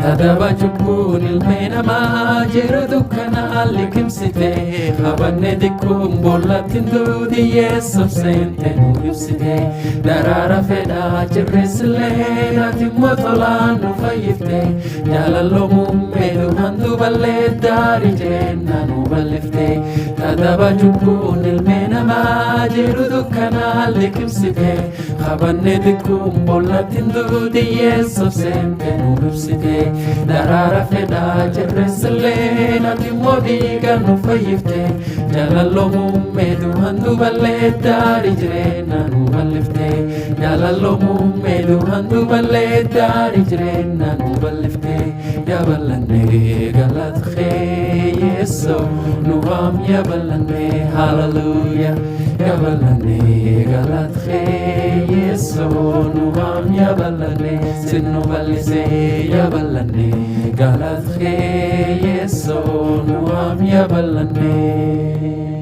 Tadaba cubbuun ilmee namaa jiru dukkanaan liqimsite, habanne dikkuun boollatti duuti yeessuuf seente nu ibsite. Daraara fedhaa cirreessillee ati immoo tolaan nu fayyifte, jaalalloo muummee duhan duballee daarii jireenna nu bal'ifte. Tadaba cubbuun ilmee namaa jiru dukkanaan liqimsite, habanne dikkuun boollatti duuti yeessuuf seente nu ibsite. Daraara fedhaa cirreessillee ati immoo dhiiga nu fayyifte, jaalalloo muummee duhan duballee daarii jireenya nu bal'ifte, jaalalloo muummee duhan duballee daarii jireenya nu bal'ifte. Yabalannee galata kee Yeesoo nu waam, yabalannee hallelujah, yabalannee galata kee Yeesoo nu waam, yabalannee sin nu bal'isee, yabalannee galata kee Yeesoo nu waam, yabalannee.